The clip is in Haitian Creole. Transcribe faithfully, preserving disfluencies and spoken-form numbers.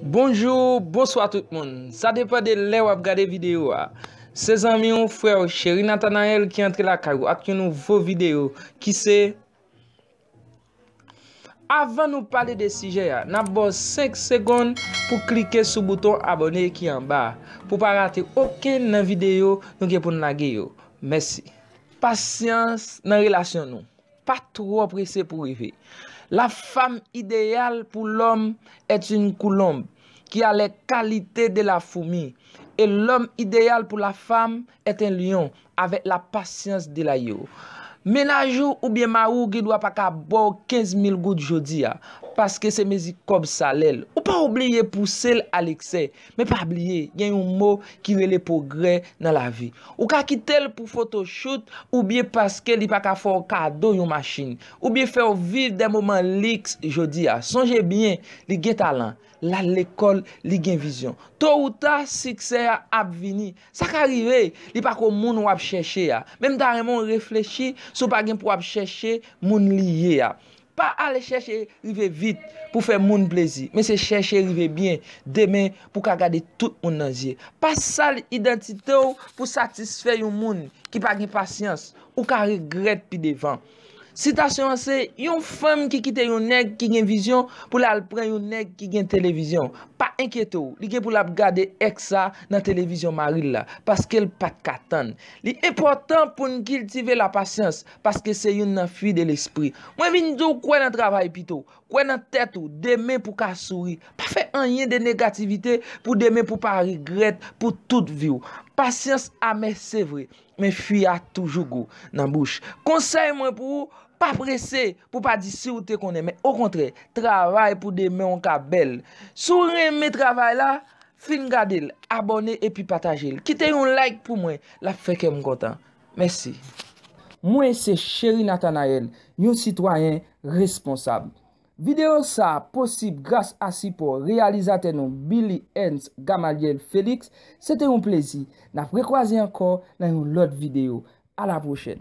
Bonjou, bonswa tout moun. Sa depann de lè w ap gade videyo a. Se zanmi w, frè w, Cheri Nathanael ki antre lakay ou ak yon nouvo videyo ki se Avan nou pale de sijè a, n ap ba w senk segonn pou klike sou bouton abòne ki anba a, pou pa rate okenn nan videyo nou gen pou n lage yo. Mèsi. Pasyans nan relasyon nou. Pa twò prese pou rive. La femme idéale pour l'homme est une colombe qui a les qualités de la fourmi, et l'homme idéal pour la femme est un lion avec la patience de l'agneau. Mennaj ou oubyen mari w gen dwa pa ka ba w kenz mil goud jodi a, paske se mezi kòb salè l. Ou pa obliye pouse l a leksè, men pa bliye, gen yon mo ki rele pwogrè nan lavi. Ou ka kite l pou fotochout, oubyen paske li pa ka fè w kado yon machin, oubyen fè w viv de moman liks jodi a. Sonje byen, li gen talan, l al lekòl, li gen vizyon. To ou ta, siksè a ap vini. Sa ka rive, li pa ko moun w ap chèche a. Men m ta renmen w reflechi si w pa gen pou w ap chèche moun li ye a. Pa al chèche rive vit pou fè moun plezi, men se chèche rive byen demen pou ka gade tout moun nan zye. Pa sal idantite w pou satisfè yon moun ki pa gen pasyans, ou ka regrèt pi devan. Sitasyon an se yon fanm ki kite yon nèg ki gen vizyon pou l al pran yon nèg ki gen televizyon. Pa enkyete w, li gen pou l ap gade èks sa nan televizyon mari l la, paske l pa t ka tann. Li enpòtan pou n kiltive lapasyans, paske se youn nan fwi de lespri. Mwen vin di w kwè nan travay pito, kwè nan tèt ou, demen pou ka souri. Pa fè anyen de negativite pou demen pou pa regrèt pou tout vi w. Pasyans amè se vre, men fwi a toujou gou nan bouch. Konsèy mwen pou ou, pa prese pou pa di si w te konnen, men okontrè, travay pou demen w ka bèl. Si w renmen travay la, fin gade l, abòne epi pataje l. Kite yon like pou mwen, l ap fè kè m kontan. Mèsi. Mwen se Cheri Nathanael, yon sitwayen responsab. Videyo sa a posib gras a sipò reyalizatè nou Billy Ernst Gamaliel Felix. Se te yon plezi. N ap rekwaze ankò nan yon lòt videyo. A la pwochèn.